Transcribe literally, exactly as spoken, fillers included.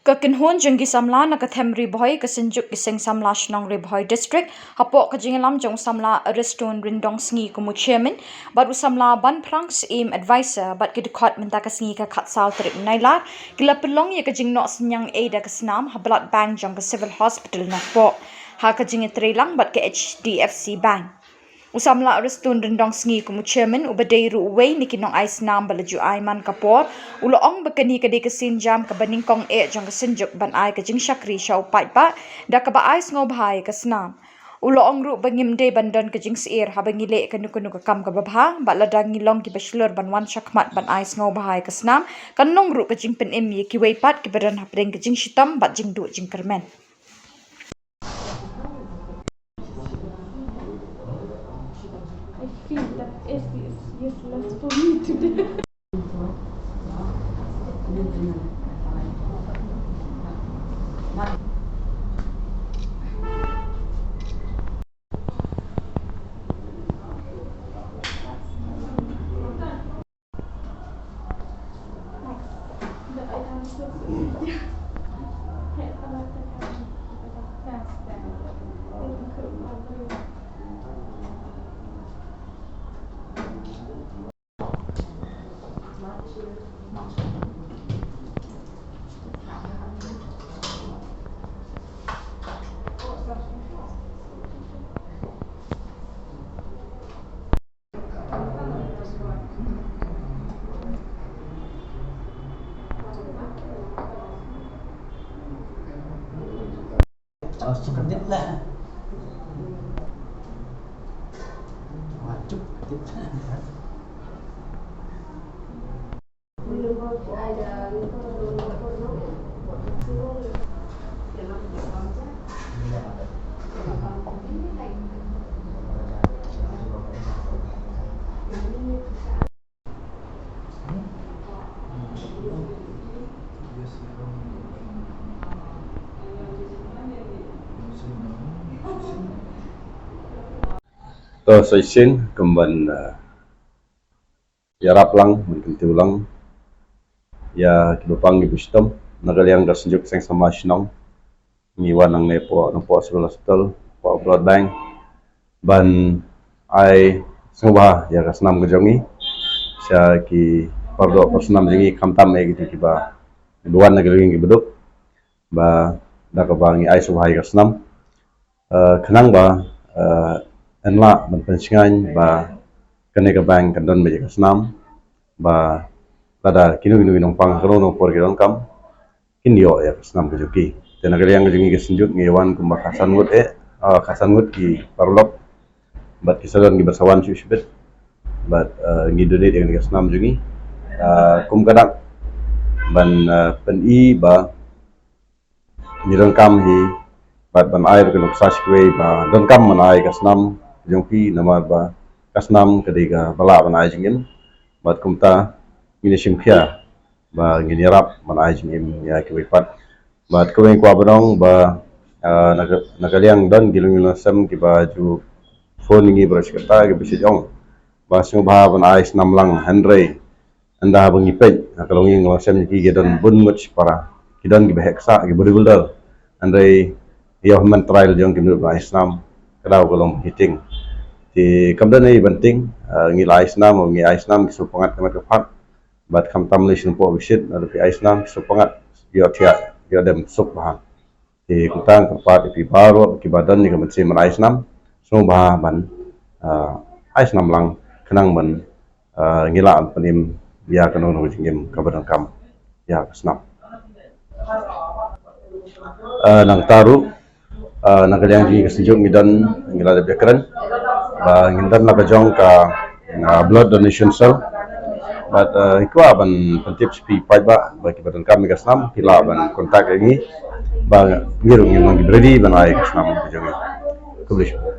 Ka kynhun jong ki samla na ka them Ri Bhoi, ka Synjuk ki Seng Samla Shnong Ri Bhoi District, hapoh ka jingïalam jong u samla Ariston Ryndongsngi kum u chairman, bad u samla Banphrang Syiem advisor, bad ki dkhot mynta ka sngi ka khatsaw tarik Nailar, ki la pynlong ïa ka jingnoh synñiang ei da ka snam ha blood bank jong ka Civil Hospital Nongpoh, ha ka jingïatreilang bad ka H D F C Bank. U samla Ariston Ryndongsngi kum u chairman, uba dei ruh uwei na ki nongai snam ba la ju ai man ka por, u la ong ba kane ka dei ka sienjam kaba nyngkong eh jong ka Synjuk ban ai ka jingshakri sha u paidbah da kaba ai sngewbha ïa ka snam. U la ong ruh ba ngim dei ban don ka jingsyier haba ngi leh kano kano ka kam kaba bha, bad lada ngi long kiba shlur ban wan shakhmat ban ai sngewbha ïa ka snam, kan long ruh ka jingpynim ïa kiwei pat kiba don hapdeng ka jingshitom bad jingduh jingkyrmen. I feel that S D is useless for me today. To, sa shisien kumban, eh, ïarap lang, ban kyntiew lang ïa kiba pang kiba shitom. Na ka liang ka Synjuk Seng Samla Shnong, ngi wan nangne hapoh, Nongpoh Civil Hospital, hapoh blood bank, ban ai sngewbha ïa ka snam ka jong ngi sha ki pardoh parsnam jong ngi, khamtam eh kito kiba, kiba wan na ka liang kiba duk, ba da kaba ngi ai sngewbha ïa ka snam. Eh, khnang ba, eh, yn lah ban pynshngaiñ ba kane ka bank kan don beit ïa ka snam, ba lada kino kino ki nongpang ha kano kano ka por ki donkam, kin ïoh ïa ka snam ka jong ki. Te na ka liang ka jong ngi ka Synjuk ngi wan kumba khatsan ngut eh, ah, khatsan ngut ki paralok, bad ki sa don kiba sa wan shuh shibit, bad, eh, ngi donate ïa ka snam jong ngi, ah, kum ka dak ban, eh, pyni ba ngi donkam hi, bad ban ai ruh ka nuksa sha kiwei ba donkam ban ai ka snam jong phi, namar ba ka snam ka dei kaba lah ban ai jingim. Bad kumta ngin ïa shim khia ba ngin ïarap ban ai jingim ïa kiwei pat. Bad kumba ngi kwah ban ong ba, ah, na ka, na ka liang don ki longïing longsem kiba ju phone ïa ngi baroh shi katta kiba ju ong ba sngewbha ban ai snam lang, hynrei ynda haba ngi peit ha ka longïing longsem jong ki, ki don bun ngut shipara, ki don kiba heh ksah, ki bodybuilder, hynrei ïa u hynmen trai la jong kim nud ban ai snam, ka daw ka long hiting. Te kam don ei ban tieng, eh, ngi la ai snam, ngi ai snam ki sngewpyngngad ka met ka phad, bad khamtam lei sngewpoh bishit, lada phi ai snam ki sngewpyngngad, ïoh thiah, ïoh dem suk bha. Te kumta nga kyrpad ïa phi baroh kiba don ïa ka mynsiem ban ai snam, sngewbha ban, ah, ai snam lang khnang ban, ah, ngi lah ban pynim ïa kano kano ka jingim kaba donkam ïa ka snam. Ah, nangta ruh, ah, na ka liang jong ngi ka Synjuk ngi don, ngi la dep ïakren ba ngin don la ka jong ka, ah, blood donation cell. Bad, ah, ngi kwah ban pyntip sha phi paidbah ba kiba donkam ïa ka snam phi lah ban contact ïa ngi ba ngi ruh ngin long kiba ready ban ai ka snam ka jong ngi. Khublei shibun.